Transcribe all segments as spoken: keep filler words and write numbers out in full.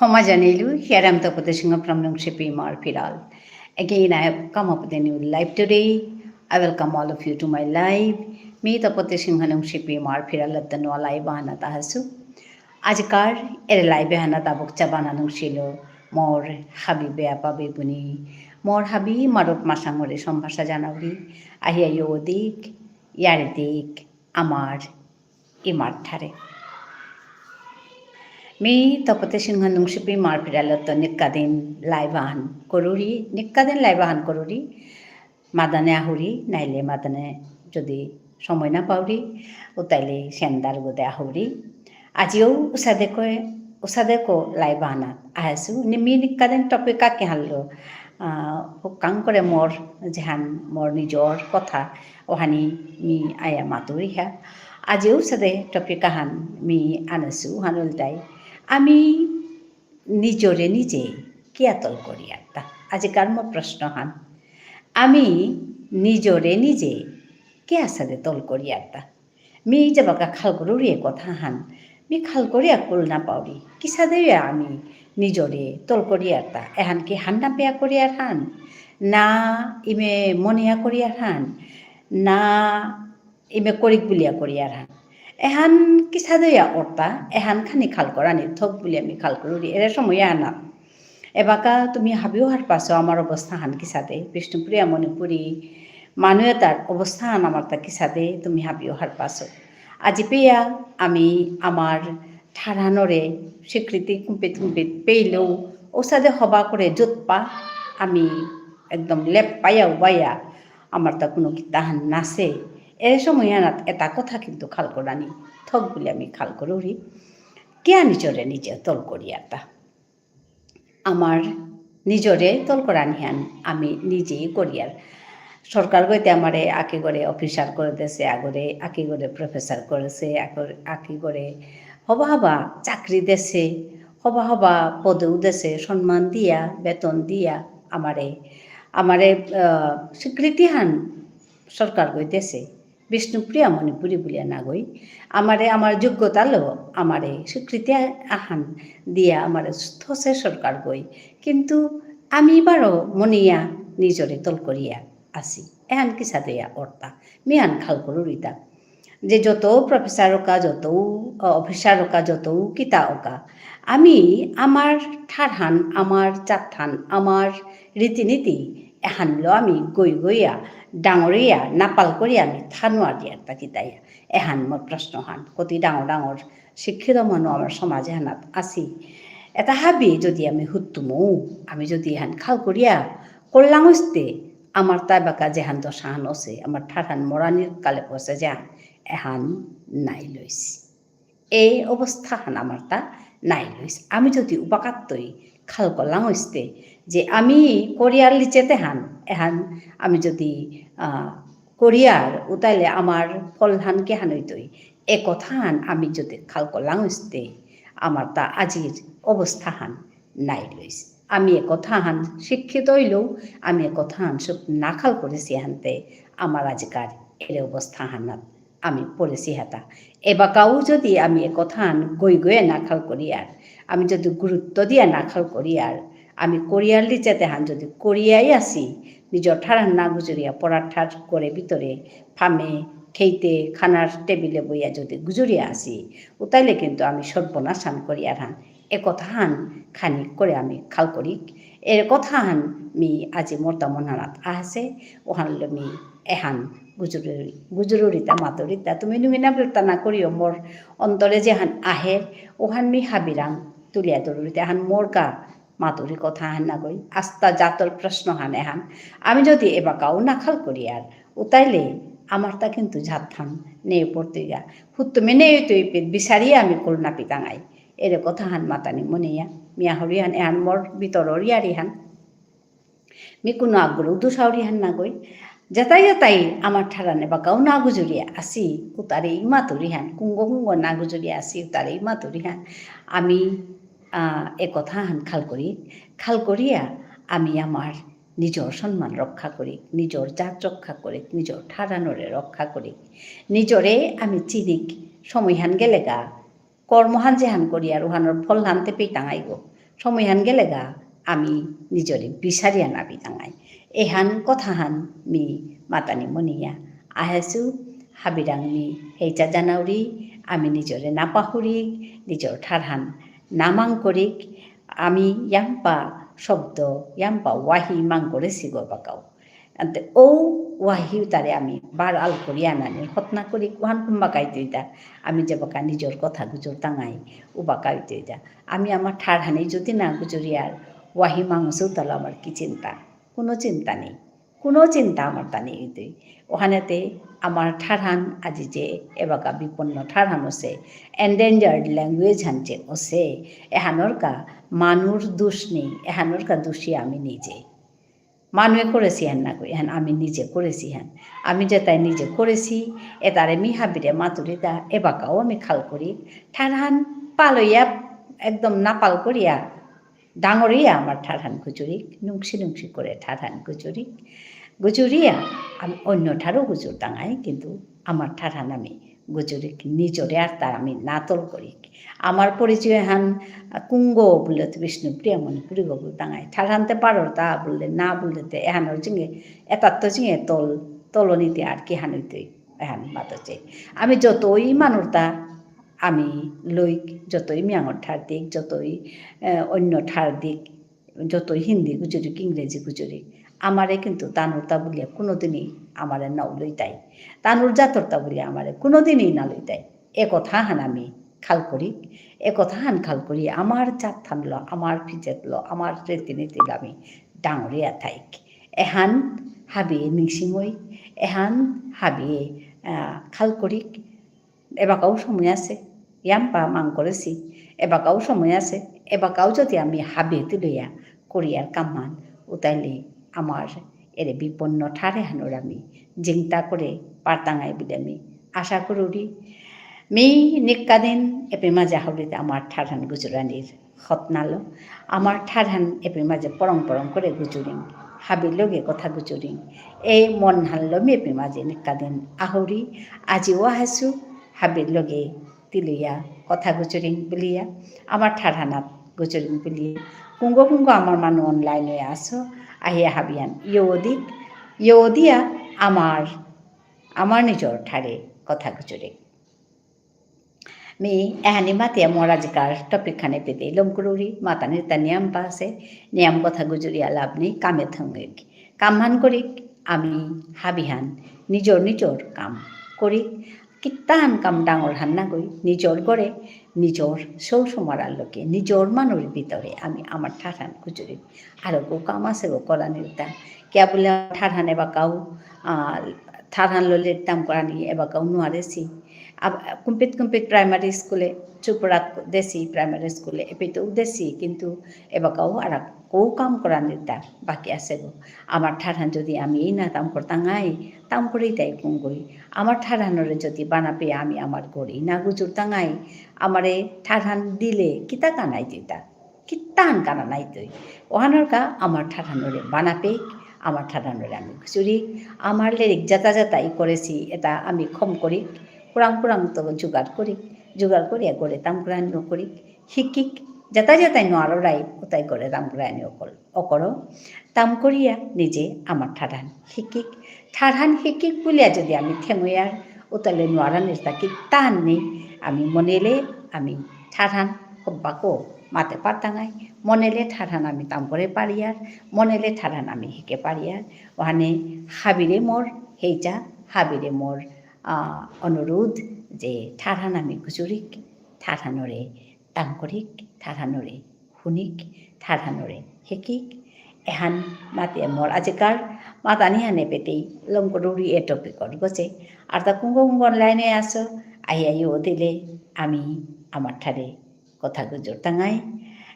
হমা জানিলু, here I am Tapati Singha from Nungshipi Imar Phiral. Again, I have come up with a new live today. I welcome all of you to my live. মি তপতি সিংহ নুংশিপি ইমার ফিরালত্ত নুয়া live আহানাত আহাসু। আজিকার এরে live এহানাত আবক চাবানা নুংশিল মোর হাবি বেয়াপা বেবুনি, মোর হাবি মারুপ মাসাঙরে সম্ভাষা জানাউরি। আহিয়া য়ৌদিক, য়ারিদিক, আমার ইমার ঠারে। মি তপতি সিংহ নুংশিপি ইমার ফিরালত্ত নিক্কাদিন live আহান করুরি, নিক্কাদিন live আহান করুরি। মাদানে আহুরি, নাইলে মাদানে যদি সময় না পাউরি, উতাইলে সেন্দার গদে আহুরি। আজিও উসাদেকো, উসাদেকো live আহানাত আহাসু। নি মি নিক্কাদিন topic আহান লো, আহ, হুকাং করে মোর যেহান মোর নিজর কথা, ওহানি মি আয়া মাতুরিহা। আজিও উসাদে topic আহান মি আনাসু, হান ইলতাই। আমি নিজরে নিজে কিয়া তল করিয়ারতা? আজিকার মোর প্রশ্ন হান। আমি নিজরে নিজে কিয়া সাদে তল করিয়ারতা? মি যেবাকা খাল করুরি এ কথা হান, মি খাল করিয়া কুল না পাউরি। কিসাদে আমি নিজরে তল করিয়ারতা? এহান কি হান্না পেয়া করিয়ার হান? না ইমে মনিয়া করিয়ার হান? না ইমে করিক বুলিয়া করিয়ার হান। এহান কিসাদে ইয়া অরতা, এহান খানি খাল করানি থক বুলিয়া মি খাল করুরি। এরে সময় আনা। এবাকা তুমি হাবিও হারপাসো আমার অবস্থা হান কিসাদে, বিষ্ণুপ্রিয়া মণিপুরী মানু এতার অবস্থা হান আমার তা কিসাদে, তুমি হাবিও হারপাসো। আজি পেয়া আমি আমার ঠারহানরে স্বীকৃতি কুম্পিত কুম্পিত পেইলেও, ওসাদে হবা করে জুতপা আমি একদম লেপ পাইয়া উবাইয়া আমার তা কোনো কিতাহান নাসে। এরে সময় আনাত এতা কথা কিন্তু খাল করানি থক বুলিয়া মি খাল করুরি। কিয়া নিজরে নিজে তল করিয়ারতা? আমার নিজরে তল করানিহান আমি নিজেই করিয়ার। সরকারগইতে আমারে আকি করে officer করে দেসে, আগরে আকি করে professor করেসে, আগর-, আকি করে হবা হবা চাকরি দেসে, হবা হবা পদেও দেসে, সম্মান দিয়া, বেতন দিয়া আমারে, আমারে, আহ, স্বীকৃতিহান সরকারগই দেসে। বিষ্ণুপ্রিয়া মণিপুরী বুলিয়া নাগই। আমারে আমার যোগ্যতালো আমারে স্বীকৃতি আহান দিয়া আমারে থসে সরকারগই। কিন্তু আমি বারো মনিয়া নিজরে তল করিয়া আসি। এহান কিসাদে ইয়া অরতা? মি এহান খাল করুরিতা। যে যত professor ওকা, যত, আহ, officer ওকা, যত কিতা ওকা, আমি আমার ঠারহান, আমার জাতহান, আমার রীতিনীতি এহানলো আমি গই গইয়া, ডাঙরিয়া, নাপাল করিয়া আমি থানুয়া দিয়ার তা কিতাইয়া। এহান মোর প্রশ্নহান। কতি ডাঙর ডাঙর শিক্ষিত মানু আমার সমাজ এহানাত আসি। এতা হাবি যদি আমি হুত্তুমু, আমি যদি এহান খাল করিয়া, কল্যাণ হইতে আমার তাই বাকা যেহান দশাহান অসে, আমার ঠারহান মরানির কালে পসে যেহান, এহান নাই লইস। এই অবস্থাহান আমার তা নাই লইস। আমি যদি উবাকাত্তই খাল কল্যাণ হইতে যে আমি করিয়ার লিচেতে হান, এহান আমি যদি, আহ, করিয়ার উতাইলে আমার ফলহান কিহান হইতই। এ কথাহান আমি যদি খাল কল্যাণ হইতে আমার তা আজির অবস্থাহান নাই লইস। আমি এ কথাহান শিক্ষিত হইলেও আমি এ কথাহান সব না খাল করেসি হানতে আমার আজিকার এর অবস্থাহানাত আমি পড়েসি হাতা। এবাকাও যদি আমি এ কথাহান গই গয়ে না খাল করিয়ার, আমি যদি গুরুত্ব দিয়া না খাল করিয়ার, আমি করিয়ার লিচেতে হান যদি করিয়াই আসি, নিজর ঠারহান না গুজরিয়া পরার ঠার করে ভিতরে ফামে খেইতে খানার টেবিলে বইয়া যদি গুজরিয়া আসি, উতাইলে কিন্তু আমি সর্বনাশান করিয়ার হান। এ কথাহান খানি করে আমি খাল করি। এ কথাহান মি আজি মোরতা মনানাত আহাসে, ওহানলো মি এহান গুজুরুরি, গুজুরুরিতা মাতুরিতা। তুমি নুমিনা বিলতা না করিও, মোর অন্তরে যেহান আহে, ওহান মি হাবিরাং তুলিয়া ধরুরিতা। এহান মোর কা মাতুরি কথাহান নাগই, আস্তা জাতর প্রশ্নহান এহান। আমি যদি এবাকাও না খাল করিয়ার, উতাইলে আমার তা কিন্তু জাতহান নেই পড়তইগা। হুত্তুমে নেই তুই পি-, বিচারিয়া আমি কুল না পিতাঙাই। এরে কথাহান মাতানি মনেয়া, মিয়া হরিহান এহান মোর ভিতরর ইয়ারিহান। মি কোনো আগ্রহ দুসাউরিহান নাগই। যেতাই যেতাই আমার ঠারানে বাকাও না গুজুরিয়া আসি, উতারে ইমাতুরিহান, কুঙ্গ কুঙ্গ না গুজুরিয়া আসি, উতারে ইমাতুরিহান। আমি, আহ, এ কথাহান খাল করি, খাল করিয়া আমি আমার নিজর সম্মান রক্ষা করি, নিজর জাত রক্ষা করি, নিজর ঠারানরে রক্ষা করি। নিজরে আমি চিনিক, সময়হান গেলেগা, কর্মহান যেহান করিয়ার উহানর ফলহানতে পেইতাঙাইগো। সময়হান গেলেগা আমি নিজরে বিচারিয়া নাবি তাঙাই। এহান কথাহান মি মাতানি মনিয়া আহেসু। হাবিরাং মি হেইচা জানাউরি, আমি নিজরে না পাহুরিক, নিজর ঠারহান না মাং করিক, আমি ইয়াম্পা শব্দ, ইয়াম্পা ওয়াহি মাং করেসি গো বাকাও। আনতে ও ওয়াহি উতারে আমি বার আল করিয়া নানি হতনা করিক, ওহান কুম্বা কাইতইতা, আমি যেবাকা নিজর কথা গুজর তাঙাই, উবা কাইতইতা। আমি আমার ঠারহানি যদি না গুজরিয়ার ওয়াহি মাংস তাহলে আমার কি চিন্তা? কোনো চিন্তা নেই, কোনো চিন্তা আমার তা নেই ইতই। ওহানেতে আমার ঠারহান আজি যে এবাকা বিপন্ন ঠারহান অসে, endangered language হান যে অসে, এহানর কা মানুর দোষ নেই, এহানর কা দোষী আমি নিজে। মানুয়ে করেসি হান না কই, এহান আমি নিজে করেসি হান। আমি যেতাই নিজে করেসি, এতারে মি হাবিরে মাতুরিতা, এবাকাও আমি খাল করি। ঠারহান পালইয়া, একদম নাপাল করিয়া, ডাঙরিয়া আমার ঠারহান গুজুরিক, নুংসি নুংসি করে ঠারহান গুজুরিক। গুজুরিয়া আমি অন্য ঠারও গুজুর তাঙাই, কিন্তু আমার ঠারহান আমি গুজুরিক নিজরে আর তার আমি নাতল করিক। আমার পরিচয় হান, আহ, কুঙ্গ বুললে তো বিষ্ণুপ্রিয়া মণিপুরী গো বুলতাঙাই। ঠারহানতে পারর তা বুললে না বুললে তে এহানর জিঙে, এতার তো জিঙে তল, তলনিতে আর কি হানুইতই, এহান মাতচে। আমি যতই মানুরতা আমি লইক, যতই মিয়াঙর ঠার দিক, যতই, আহ, অন্য ঠার দিক, যতই হিন্দি গুজুরিক, ইংরেজি গুজুরিক, আমারে কিন্তু তানুরতা বুলিয়া কোনোদিনই আমারে নাও লইতাই। তানুর জাতরতা বুলিয়া আমারে কোনোদিনই না লইতাই। এ কথা হান আমি খাল করি, এ কথা হান খাল করি, আমার জাত থানলো, আমার ফিজেতলো, আমার রীতিনীতিলো আমি ডাঙরিয়া থাইক। এহান হাবিয়ে নিংসিমই, এহান হাবিয়ে, আহ, খাল করিক, এবাকাও সময় আছে, ইয়াম্পা মাং করেসি, এবাকাও সময় আছে, এবাকাও যদি আমি হাবিয়ে তুলিয়া করিয়ার কামহান, উতাইলে আমার এরে বিপন্ন ঠার এহানর আমি জিংতা করে পারতাঙাই বুলে আমি আশা করুরি। মি নিকাদিন এপে মাজা হাউরিতে আমার ঠারহান গুজুরানির হতনালো। আমার ঠারহান এপে মাজে পরং পরং করে গুজুরিং। হাবির লগে কথা গুজুরিং। এই মনহানলো মি এপে মাজে নিকাদিন আহুরি। আজি ওয়াহাসু হাবির লগে তিলুয়া কথা গুজুরিং বুলিয়া। আমার ঠারহানাত গুজুরিং বুলিয়া। কুঙ্গ কুঙ্গ আমার মানু online এ আসো। আহিয়া হাবিয়ান। ইয়দিক, ইয়দিয়া আমার, আমার নিজর ঠারে কথা গুজুরিং। মি এহানি মাতিয়া মোর আজিকার topic খানে পেতে লম করুরি, মাতানির তা নিয়াম পাসে, নিয়াম কথা গুজুরিয়া লাভ নেই, কামে থঙ্গিক। কামহান করিক, আমি হাবিহান, নিজর নিজর কাম করিক, কিত্তাহান কাম ডাঙর হান না কই, নিজর ঘরে, নিজর সৌ সমারার লোকে, নিজর মানুর ভিতরে আমি আমার ঠারহান গুজুরিক। আরো কো কাম আছে গো করানির তা। কিয়া বুলে ঠারহান এবাকাও, আহ, ঠারহান ললে তাম করানি এবাকাও নুয়ারেসি। আব-, কুম্পিত কুম্পিত primary school এ, ত্রিপুরাত দেসি primary school এ, এপিতো দেসি, কিন্তু এবাকাও আর কো কাম করানির তা বাকি আছে গো। আমার ঠারহান যদি আমি এই না তাম করতাঙাই, তাম করেই তাই কুঙ্গই। আমার ঠারহানরে যদি বানাপে আমি আমার ঘরে না গুজুরতাঙাই, আমারে ঠারহান দিলে কিতা কানাই দিতা? কিত্তান কানা নাইতই। ওহানর কা আমার ঠারহানরে বানাপেক, আমার ঠারহানরে আমি গুজুরিক, আমার লেরিক যাতা যাতা ই করেসি, এতা আমি খম করিক, কুরাং কুরাং তো জোগাড় করিক, জোগাড় করিয়া করে তাম কুরাং ন করিক, হিকিক, যাতা যাতাই নোয়াররাই, উতাই করে তাম কুরাং অকল, অকরো, তাম করিয়া নিজে আমার ঠারহান হিকিক, ঠারহান হিকিক বুলিয়া যদি আমি থেমইয়ার, উতালে নোয়ারানির তা কিত্তান নেই, আমি মনেলে, আমি ঠারহান হব্বাকো মাতে পারতাঙাই, মনেলে ঠারহান আমি তাম করে পারিয়ার, মনেলে ঠারহান আমি হিকে পারিয়ার। ওহানে হাবিরে মোর হেইচা, হাবিরে মোর, আহ, অনুরোধ যে ঠারহান আমি গুজুরিক, ঠারহানরে তাম করিক, ঠারহানরে হুনিক, ঠারহানরে হেকিক। এহান মাতে মোর আজিকার মাতানি হানে পেতেই লম করুরি এ topic অর গজে। আর তা কুঙ্গ কুঙ্গ online এ আসো, আই আই ও দিলে আমি আমার ঠারে কথা গুজুরতাঙাই।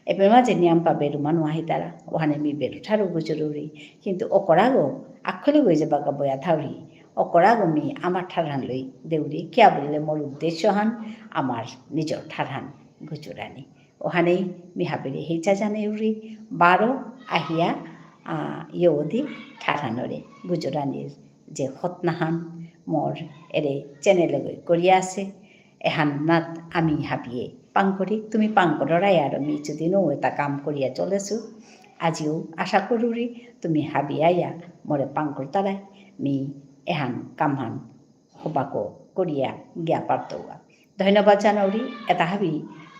এপে মাজে নিয়াম পা বেরু মানু আহিতারা, ওহানে মি বেরু ঠারু গুজুরুরি। কিন্তু অকরাগো, আকখলে গই যে বাগা বয়া থাউরি, অকরাগো মি আমার ঠারহান লই দেউরি, কিয়া বুললে মোর উদ্দেশ্যহান আমার নিজর ঠারহান গুজুরানি। ওহানেই মি হাবিরে হেইচা জানেউরি, বারো আহিয়া, আহ, ইয়দি ঠারহানরে গুজুরানির যে হতনাহান মোর এরে channel এগই করিয়া আছে, এহানাত আমি হাবিয়ে পাং করি, তুমি পাং কররাই আর মি যদি নৌ এতা কাম করিয়া চলেসু। আজিও আশা করুরি তুমি হাবি আয়া মোরে পাং করতারাই, মি এহান কামহান হবাকো করিয়া গিয়া পারতৌগা। ধন্যবাদ জানাউরি, এতা হাবি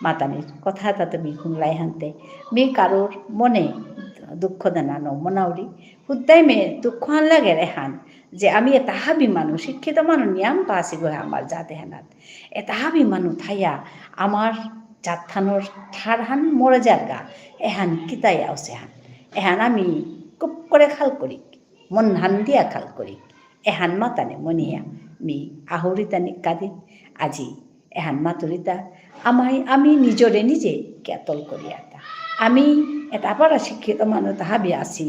মাতানির কথা এতা তুমি হুনলাই হানতে। মি কারোর মনে দুঃখ দেনা ন মনাউরি। হুদ্দাই মে দুঃখ হান লাগে রে হান, যে আমি এতা হাবি মানু, শিক্ষিত মানু নিয়াম পাসি গো আমার জাত এহানাত। এতা হাবি মানু থাইয়া আমার জাতহানর ঠারহান মরে যারগা, এহান কিতাই আউসে হান। এহান আমি খুব করে খাল করি। মন হান দিয়া খাল করি। এহান মাতানে মনিয়া মি আহুরিতা নিকাদিন আজি এহান মাতুরিতা আমাই আমি নিজরে নিজে কিয়া তল করিয়ারতা। আমি এতা পারা শিক্ষিত মানু তা হাবি আসি,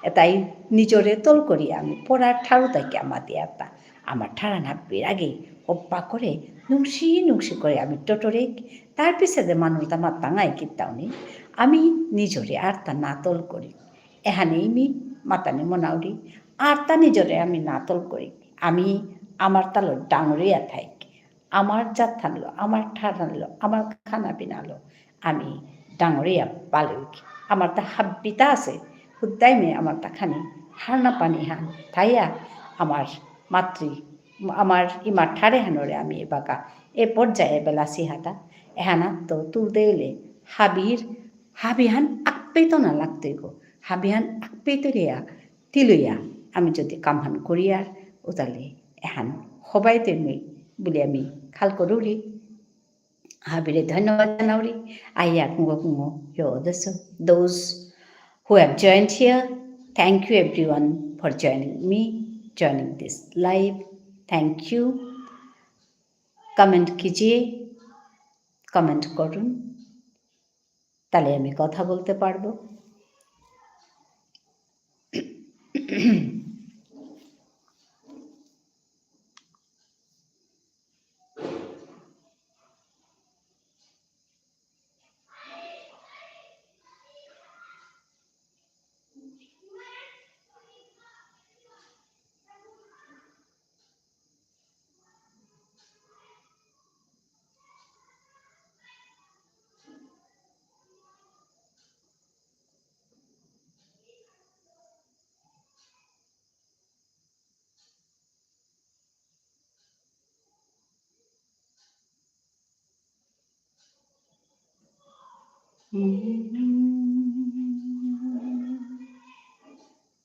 এতাই নিজরে তল করি আমি পরার ঠারুতা কিয়া মাতিয়ারতা। আমার ঠারহান হাবির আগে অভ্যাস করে নুংসি নুংসি করে আমি টটরে তার পিছে যে মানু তা মাতাঙাই কিতাউনি আমি নিজরে আরতা না তল করি। এহানেই মি মাতানি মনাউরি, আরতা নিজরে আমি না তল করি। আমি আমার তালো ডাঙরিয়া থাইক। আমার জাতহানলো, আমার ঠারহানলো, আমার খানা পিনালো, আমি ডাঙরিয়া পালুইক। আমার তা হাব্বিতা আছে, হুদ্দাই মে আমার তা খানি হারনা পানি হান, থাইয়া আমার মাতৃ, আমার ইমার ঠার এহানরে আমি এবাকা এ পর্যায়ে বেলাসি হাতা, এহানাত তো তুলতে গেলে হাবির, হাবিহান আকপেইত না লাগতই গো, হাবিহান আকপেইত রিয়া তিলয়া আমি যদি কামহান করিয়ার, উতালে এহান হবাই তেমনি বুলি আমি খাল করুরি। হাবিরে ধন্যবাদ জানাউরি। আইয়া কুঙ্গ কুঙ্গ ইয় দেসু। Those who have joined here, thank you everyone for joining me, joining this live. Thank you. Comment कीजिए, comment করুন। তাহলে আমি কথা বলতে পারবো।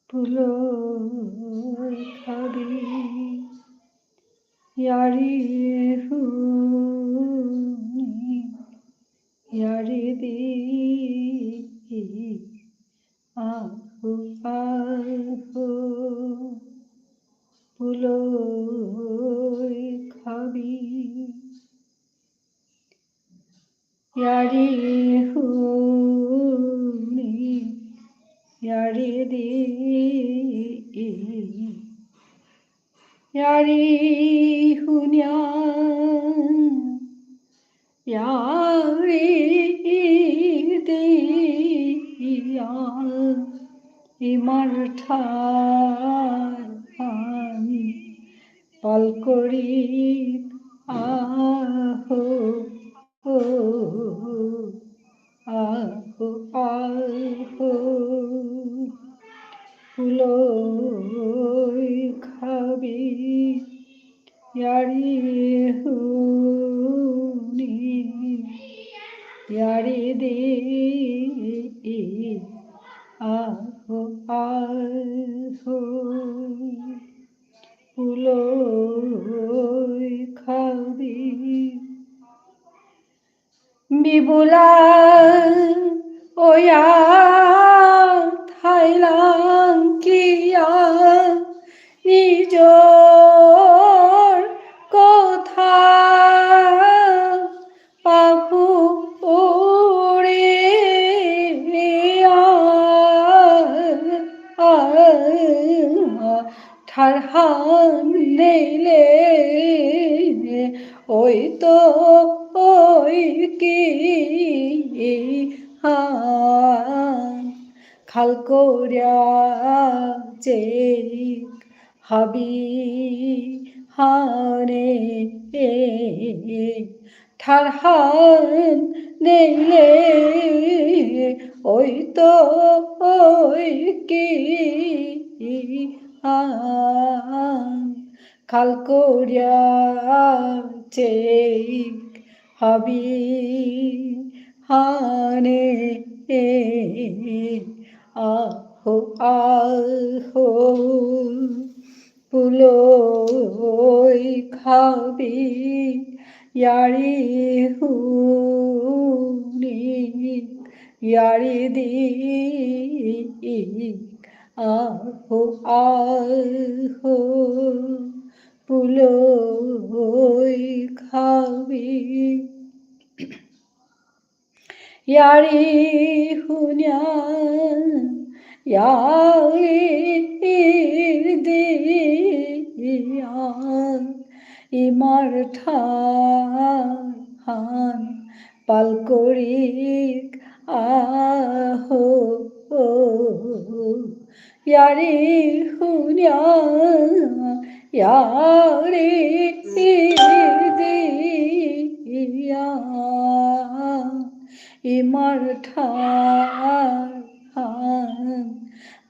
পুলই খাবি, য়ারি হুনি, য়ারি দি, আহো, আহো, পুলই খাবি। য়ারি হুনি, য়ারি দি, য়ারি হুনিয়া, য়ারি দিয়া, ইমার ঠারহান পাল করি আহো। আহো, আহো, পুলই খাবি, য়ারি হুনি, য়ারি দি, আহো, আহো, পুলই খাবি। বিবুলা ওয়া থাইলাং কিয়া নিজর কথা পাহুরিয়া। ঠারহান নেইলে ওই তো ওই কি হান। খাল করিয়া যে হাবি হানে ঠারহান নেইলে ওই তো ওই কি হান, খাল করিয়া চেক হাবি হানে আহো আহো। পুলই খাবি ইয়ারি হুনি ইয়ারি দি আহো আহো পুলই খাবি। ইয়ারি হুনিয়া, ইয়ারি দিয়া, ইমার ঠারহান পাল করিক আহো। ইয়ারি হুনিয়া, ইয়ারি দিয়া, ইমার ঠারহান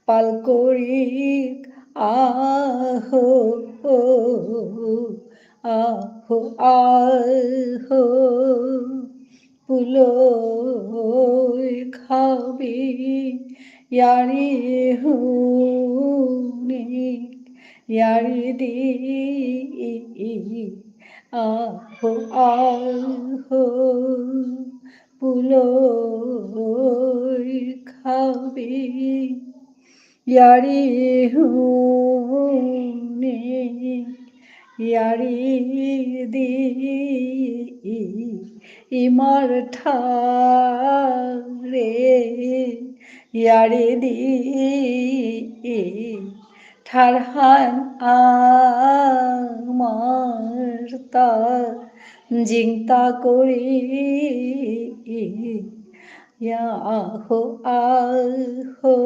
পাল করিক আহো, আহো, আহো। পুলই খাবি ইয়ারি হুনি ইয়ারি দি আহো আহো। পুলই খাবি ইয়ারি হুনি ইয়ারি দি ইমার ঠারে ইয়ারি দি ঠারহান আমার তা জিংতা করি ইয়া আহো আহো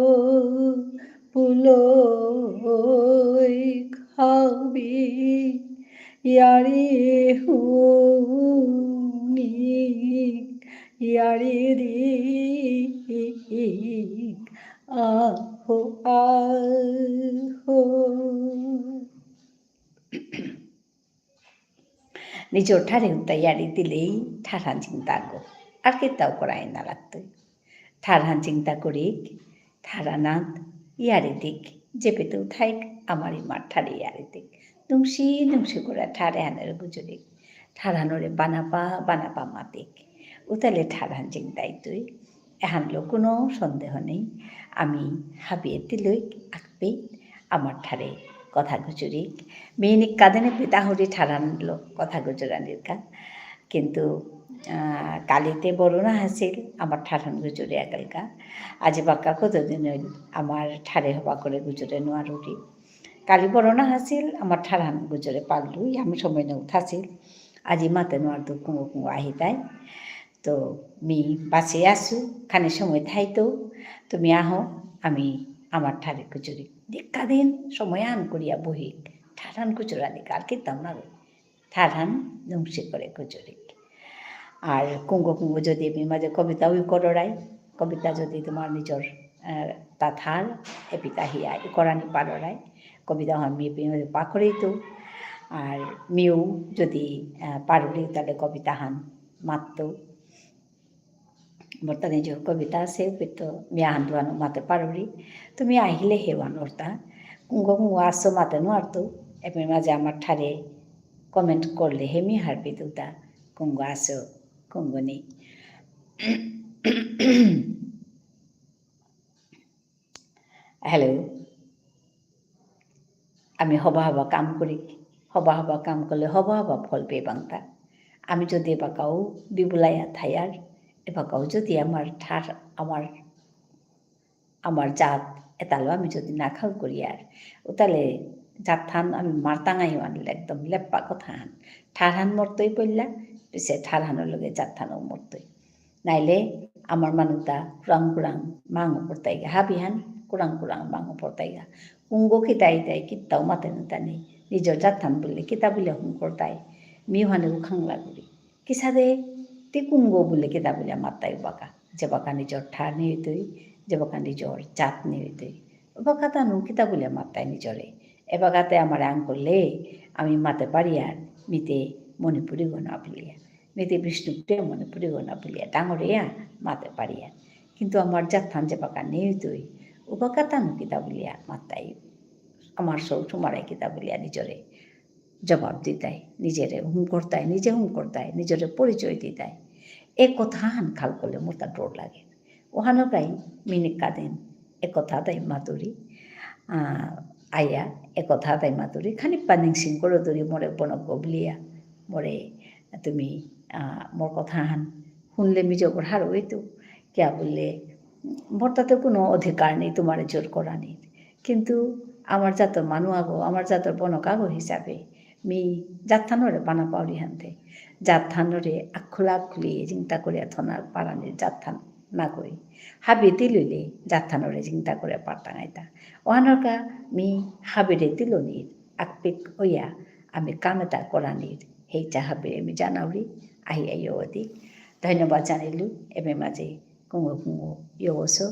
পুলই খাবি ইয়ারি হুনি ইয়ারি দি আহো আহো। নিজর ঠারে উতা ইয়ারি দিলেই ঠারহান জিংতাগো। আর কিতাও করাই না লাগতই। ঠারহান জিংতা করিক, ঠারহানাত ইয়ারি দিক, যেপেতেউ থাইক, আমার ইমার ঠারে ইয়ারি দিক। নুংসি, নুংসি করে ঠারহানরে গুজুরিক। ঠারহানরে বানাপা, বানাপা মাতিক। উতালে ঠারহান জিংতাইতই। এহানলো কোনো সন্দেহ নেই। আমি হাবিয়ে তিলইক আকপেইত আমার ঠারে কথা গুজুরিক। মি নিকাদিনে পিতা হুরি ঠারহানলো কথা গুজুরানিরকা। কিন্তু, আহ, কালিতে বরুণা হাসিল, আমার ঠারহান গুজুরিয়া গেলকা। আজি বাক্কা কতদিন হইল, আমার ঠারে হবা করে গুজুরে নোয়ারুরি। কালি বরুণা হাসিল, আমার ঠারহান গুজুরে পারলু, আমি সময় নেই উঠাসিল। আজি মাতে নোয়ারতু কুঙগ কুঙগ আহিতাই। তো মি বাসে আসু, খানি সময় থাইতো, তুমি আহো, আমি আমার ঠারে গুজুরি। দিক্কা দিন সময় আন করিয়া বহি, ঠারহান গুজুরানি কাল কিতাম না গো। ঠারহান নুংসি করে গুজুরি। আর কুঙগ কুঙগ যদি মি মাঝে কবিতাও কররাই, কবিতা যদি তোমার নিজর, আহ, তা থার, এপিতা হিয়া, ই করানি পাররাই, কবিতা হান মি পি মাঝে পাকরেই তো। আর মিউ যদি, আহ, পারুরি, তাহলে কবিতা হান মাততো। মোর তা নিজর কবিতা আছে, কিন্তু মি আহান দুহানো মাতে পারুরি। তুমি আহিলে হেওয়ান অরতা। কুঙগ কুঙগ আসো মাতে নোয়ারতু। এপেই মাঝে আমার ঠারে comment করলে হে মি হারপি দুতা। কুঙগ আসো, কুঙগ নেই। Hello। আমি হবা হবা কাম করি, হবা হবা কাম করলে হবা হবা ফল পেয়ে বাংতা। আমি যদি এবাকাও বিবুলাইয়া থাইয়ার, এবাকাও যদি আমার ঠার, আমার, আমার জাত, এতালো আমি যদি না খাল করিয়ার, উতালে জাতহান আমি মারতাঙাই ওয়ানলে একদম লেপ্পা কথাহান। ঠারহান মরতই পইলা, পিছে ঠারহানর লগে জাতহানও মরতই। নাইলে আমার মানুতা কুরাং কুরাং মাঙ পড়তাইগা, হাবিহান কুরাং কুরাং মাঙ পড়তাইগা। কুঙগ কিতাই তাই কিতাও মাতে না তানি। নিজর জাতহান বুললে কিতা বুলে হুম করতাই। মিউহানে উখাং লাগুরি। কিসাদে তি কুঙগ বুলে কিতা বুলিয়া মাত্তাই উবাকা। যেবাকা নিজর ঠার নেইতই, যেবাকা নিজর জাত নেইতই। উবাকা তানু কিতা বুলিয়া মাত্তাই নিজরে। এবাকাতে আমারে আঙকরলে, আমি মাতে পারিয়ার, মিতে মণিপুরীগ না বুলিয়া। মিতে বিষ্ণুপ্রিয়া মণিপুরীগ না বুলিয়া। ডাঙরিয়া মাতে পারিয়ার। কিন্তু আমার জাতহান যেবাকা নেইতই, উবাকা তানু কিতা বুলিয়া মাত্তাই। আমার সৌ সুমারে কিতা বুলিয়া নিজরে জবাব দিতাই, নিজরে হুম করতাই, নিজে হুম করতাই, নিজরে পরিচয় দিতাই। এ কথাহান খাল করলে মোর তা ডর লাগে। ওহানর কাই মিনিক কাদিন এ কথা তাই মাতুরি, আহ, আয়া এ কথা তাই মাতুরি, খানি পানিং সিং করে দৌরি মোরে বনক গবলিয়া, মোরে তুমি, আহ, মোর কথাহান শুনলে মি জবর হারৌ ইতু, কিয়া বুললে, মোর তাতে কোনো অধিকার নেই তোমারে জোর করানির। কিন্তু আমার জাতর মানু আগো, আমার জাতর বনক আগো হিসাবে মি জাতহানরে পানা পাউরি হানতে। জাতহানরে আখুলা আখুলি জিংতা করিয়া থনার পারানির জাতহান না কই। হাবি তিলইলে জাতহানরে জিংতা করিয়া পারতাঙাইতা। ওহানরকা মি হাবিরে তিলনির আকপিক ওয়া আমি কাম এতা করানির হেইচা হাবিরে মি জানাউরি আহি আইয়দি। ধন্যবাদ জানাইলু, এবে মাঝে কুঙগ কুঙগ ইয়গসো।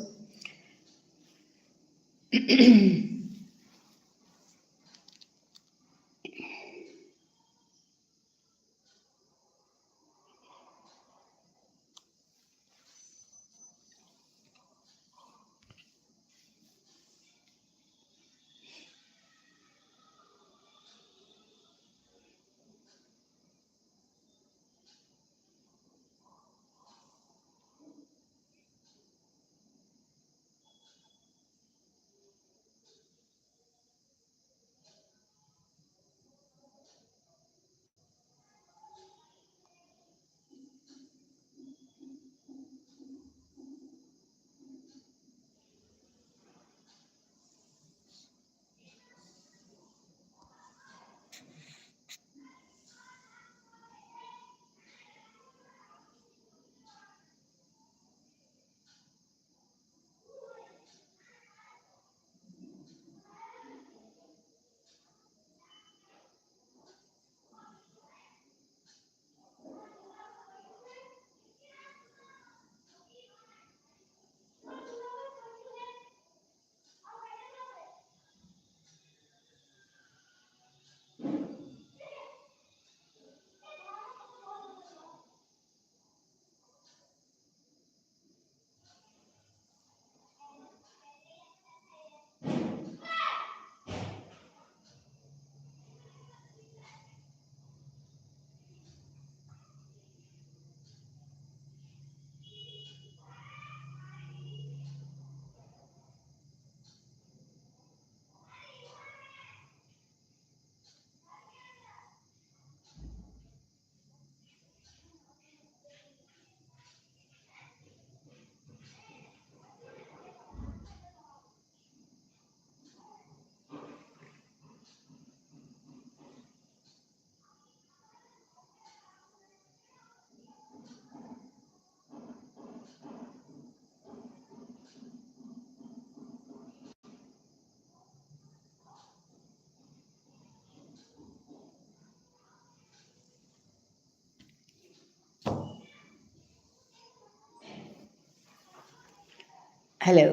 Hello.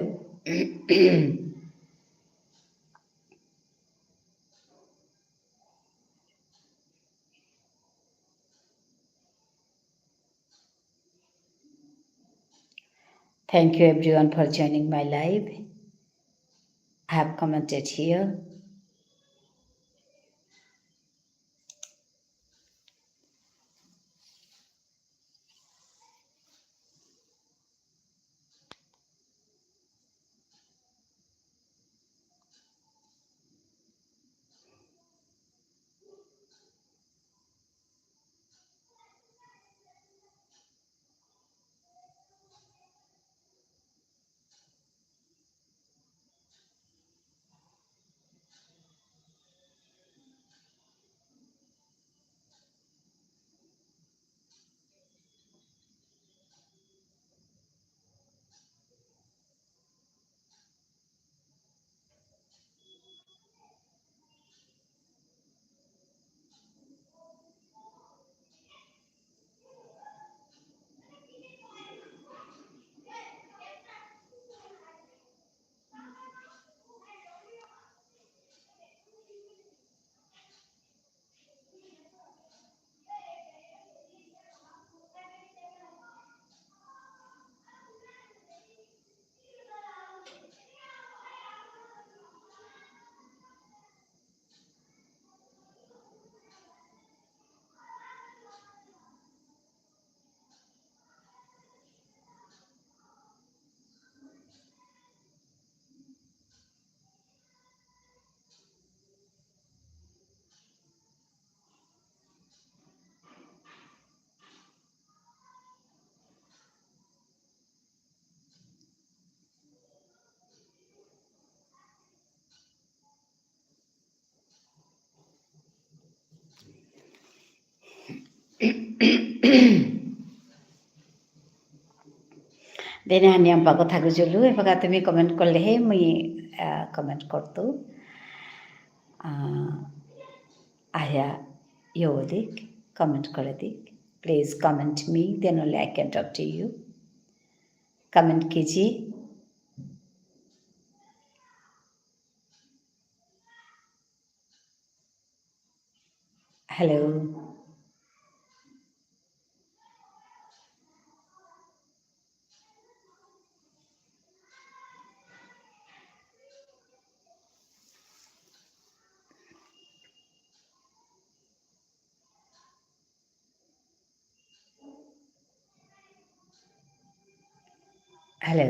Thank you everyone for joining my live. I have commented here. দেনে হানি আমপা কথা গুজুলু, এবাকা তুমি comment করলে হে মুই, আহ, comment করতু। আহ, আয়া, ইয়ো দিক, comment করে দিক। Please comment me, then only I can talk to you. Comment कीजिए। Hello. Hello.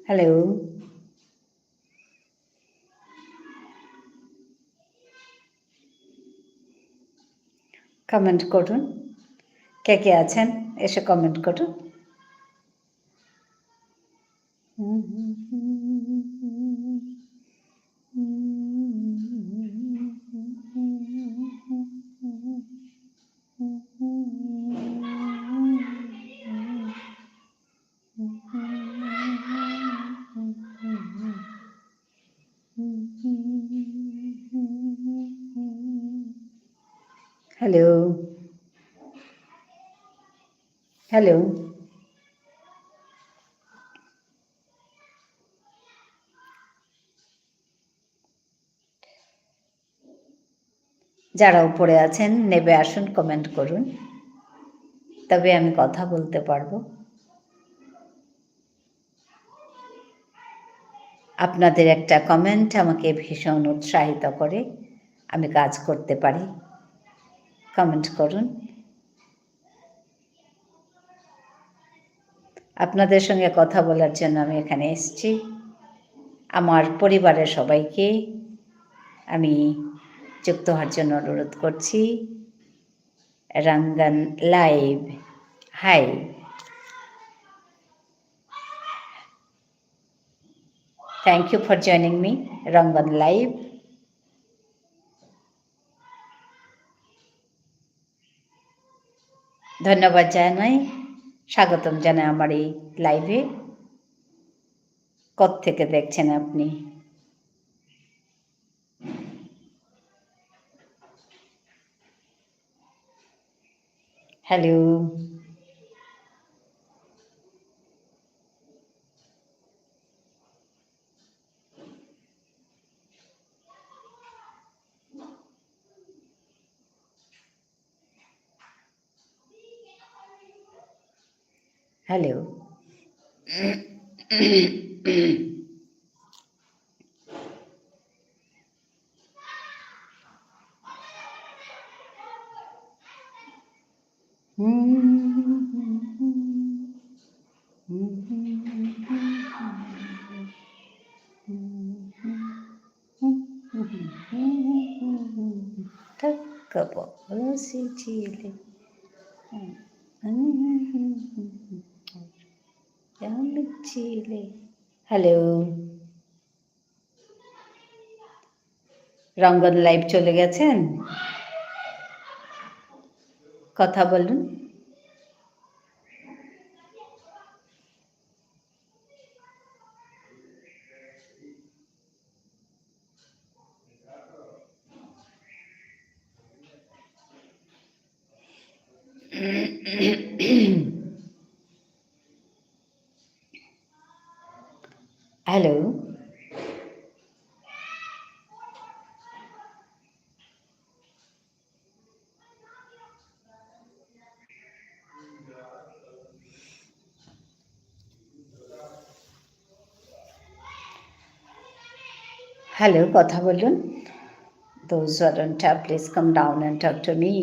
Hello. Comment করুন। কে কে আছেন, এসে comment করুন। Hello. Hello. যারা উপরে আছেন, নেবে আসুন, comment করুন, তবে আমি কথা বলতে পারবো। আপনাদের একটা comment আমাকে ভীষণ উৎসাহিত করে, আমি কাজ করতে পারি। Comment করুন। আপনাদের সঙ্গে কথা বলার জন্য আমি এখানে এসেছি। আমার পরিবারের সবাইকে আমি যুক্ত হওয়ার জন্য অনুরোধ করছি। Rangan Live, hi. Thank you for joining me, Rangan Live. ধন্যবাদ জানাই, স্বাগতম জানাই আমার এই live-এ। কোত্থেকে দেখছেন আপনি? Hello. Hello. তব রসে ছিলে। হুম। হুম, হুম, হুম, হুম, হুম। হ্যালো। রঙ্গন লাইভ চলে গেছেন? কথা বলুন। হ্যালো। হ্যালো, কথা বলুন। Those who are on top, please come down and talk to me.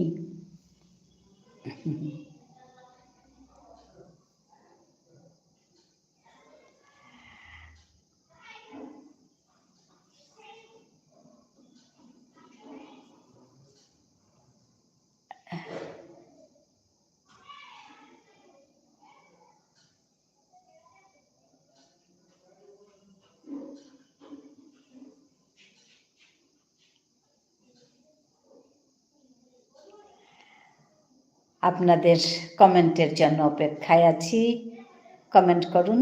আপনাদের কমেন্টের জন্য অপেক্ষায় আছি। কমেন্ট করুন।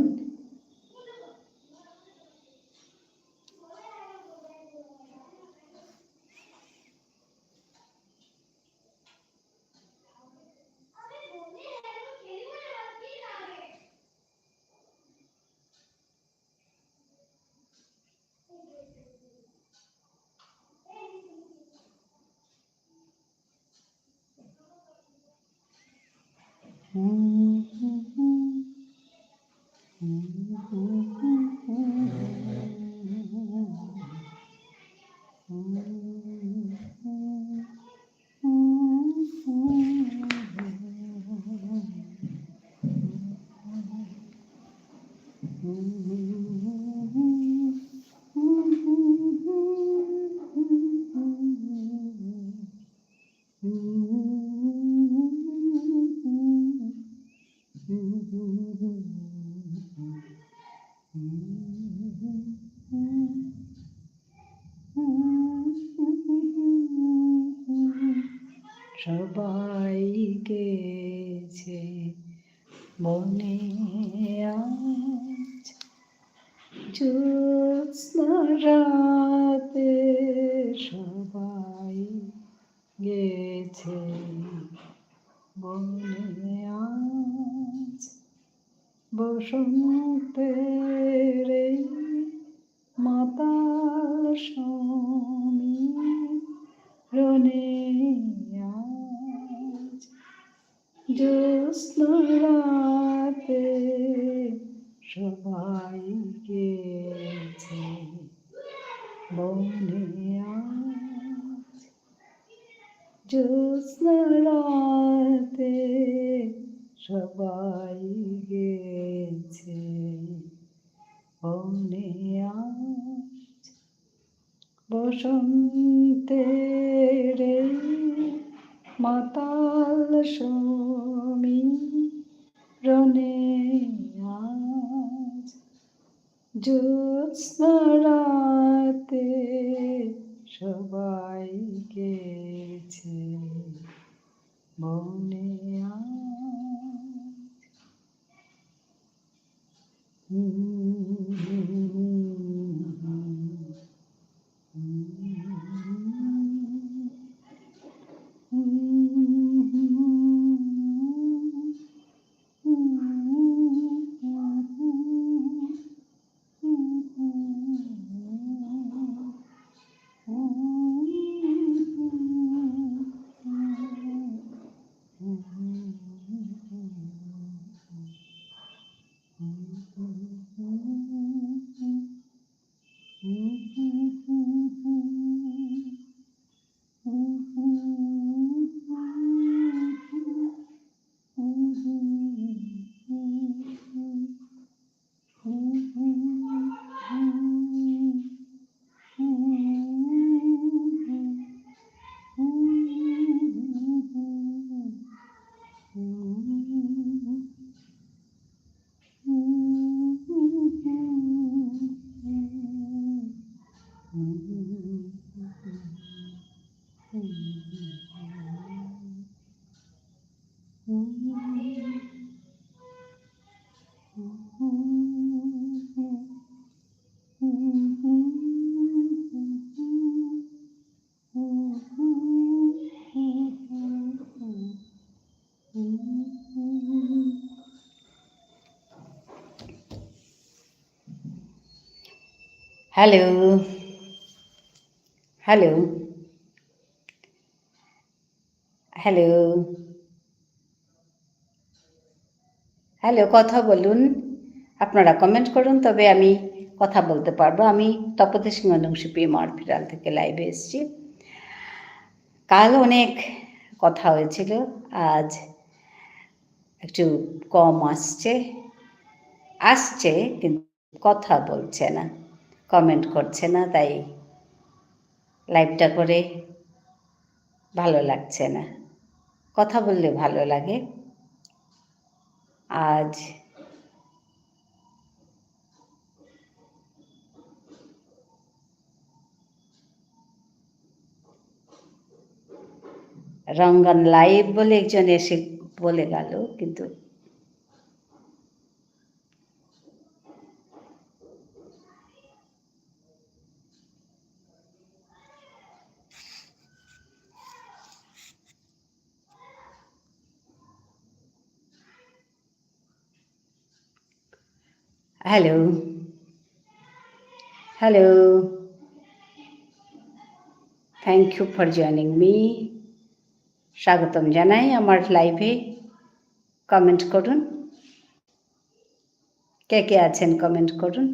সবাই গেছে বনে আজ, জ্যোৎস্না রাতে সবাই গেছে বনে আজ। বসন্তের এই মাতাল সমীরণে আজ জ্যোৎস্না রাতে সবাই গেছে বনে আজ। জ্যোৎস্না রাতে সবাই গেছে বনে আজ। বসন্তের এই মাতাল সমীরণে আজ জ্যোৎস্না রাতে সবাই গেছে বনে আজ। হ্যালো। হ্যালো। হ্যালো। হ্যালো, কথা বলুন। আপনারা comment করুন, তবে আমি কথা বলতে পারবো। আমি তপতী সিংহ নুংশিপি ইমার ফিরাল থেকে live-এ এসেছি। কাল অনেক কথা হয়েছিল, আজ একটু কম আসছে, আসছে কিন্তু কথা বলছে না, comment করছে না, তাই live-টা করে ভালো লাগছে না। কথা বললে ভালো লাগে। আজ রঙ্গন live বলে একজন এসে বলে গেল, কিন্তু hello. Hello. Thank you for joining me. স্বাগতম জানাই আমার live-এ। Comment করুন। কে কে আছেন, comment করুন।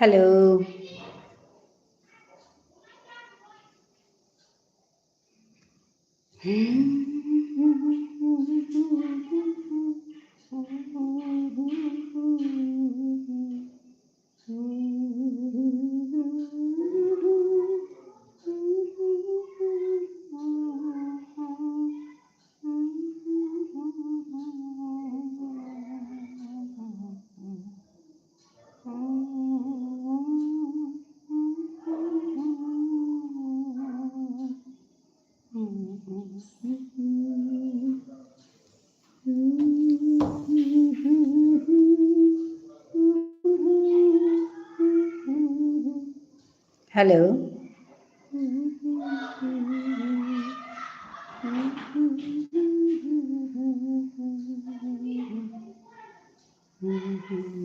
Hello. Hello. Hello.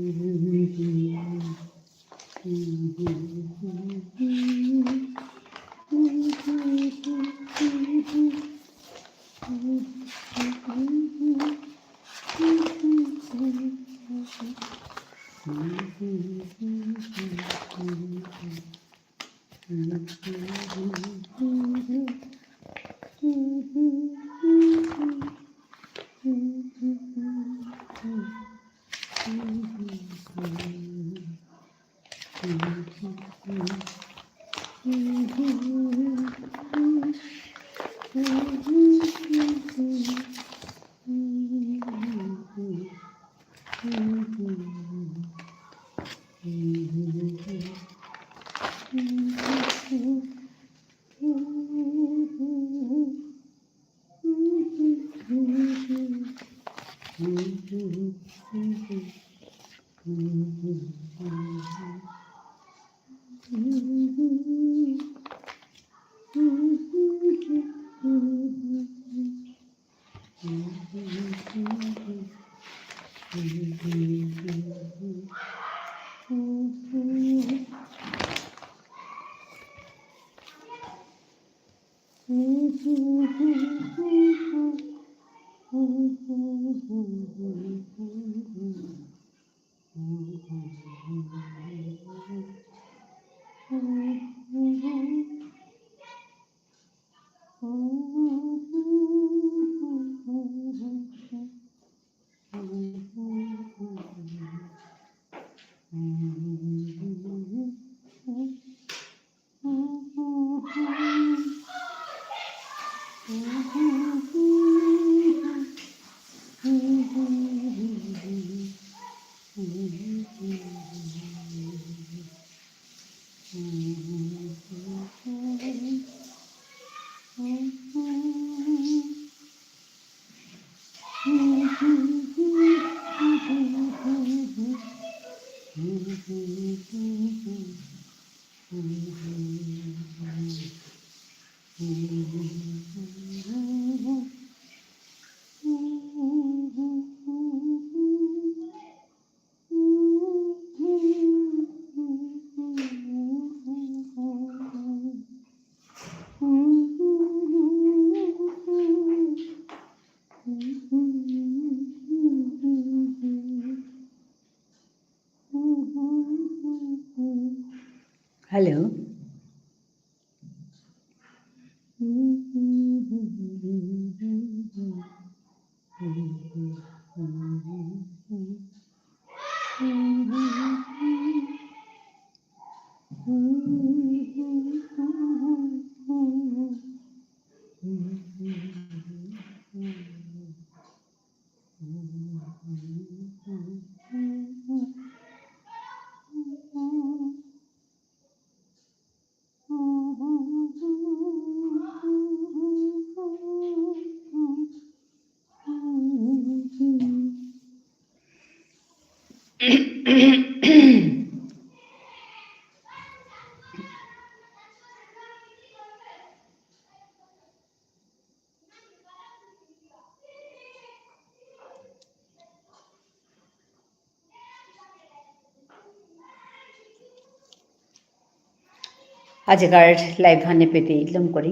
আজিকার live হানে পেতে লম করি।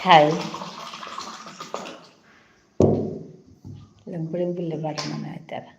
Hi. লম করি বুললে বাদ মনে হয় তারা।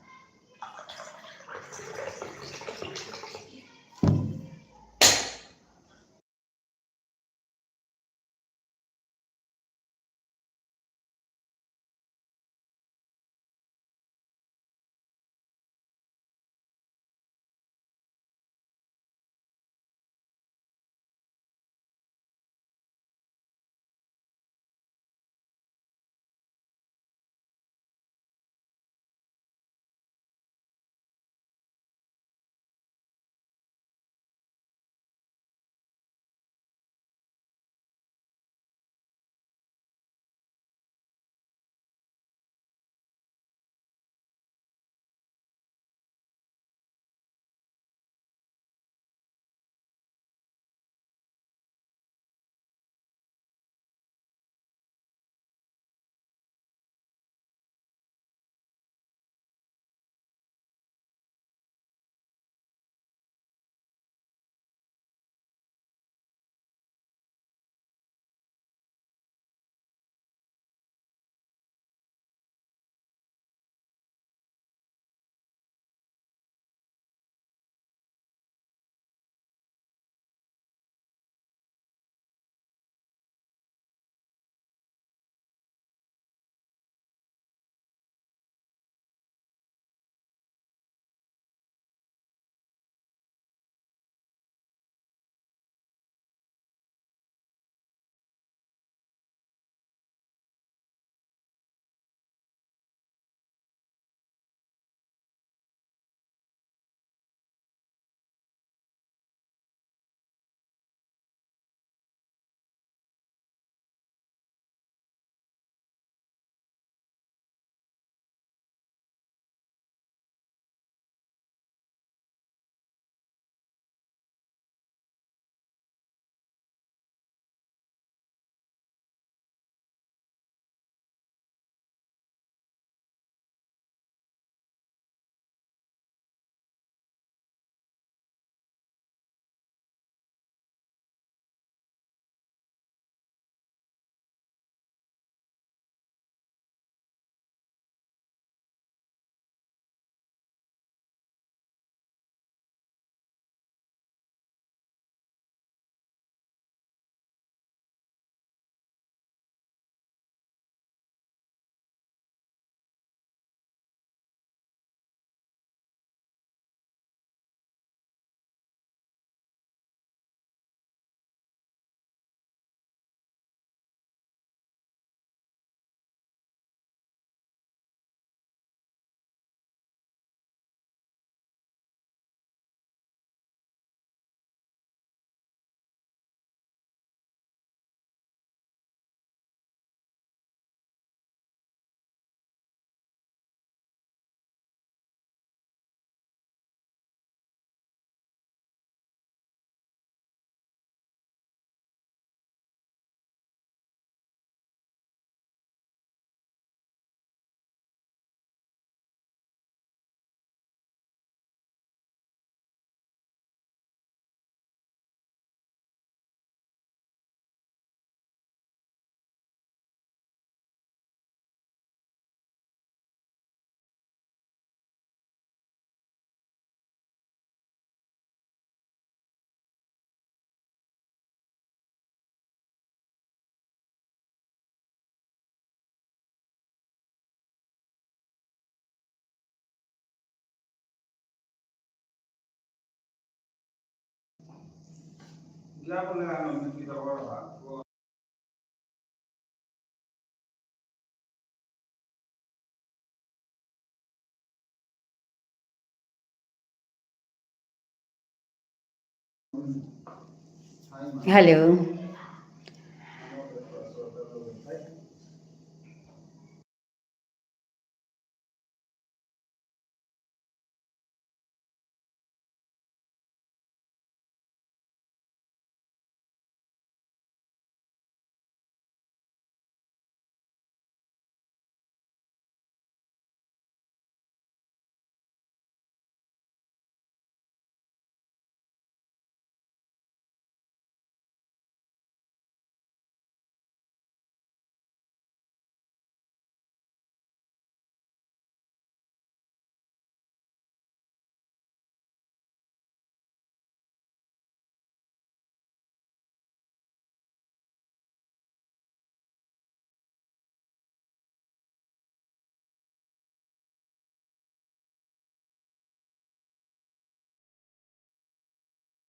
Hello.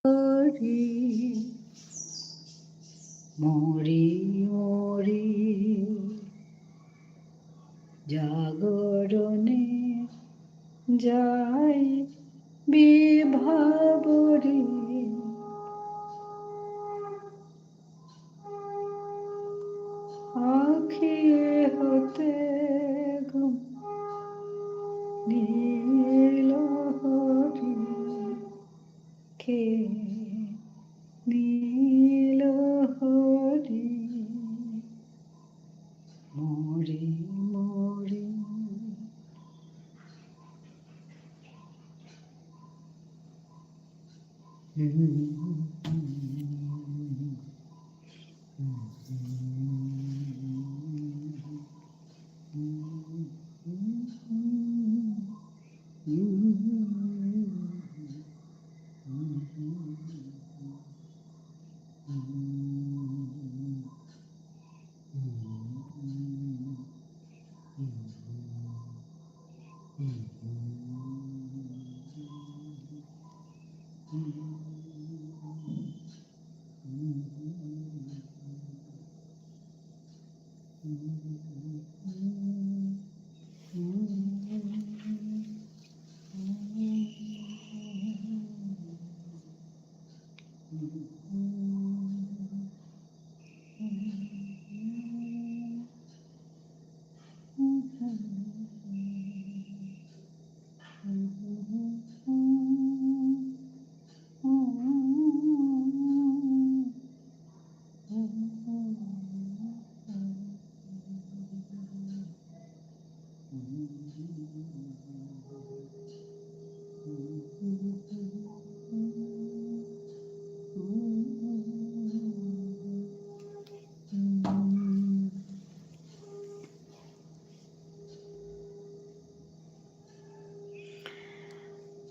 মরি, মরি, মরি, জাগরণে যাই বিভাবরী। আখি হতে ঘুম নীল হরি, কে নীল হরি, মরি মরি।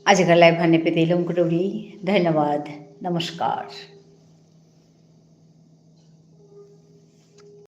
আজিকার live হানে পেতে লমকরুরি। ধন্যবাদ। নমস্কার।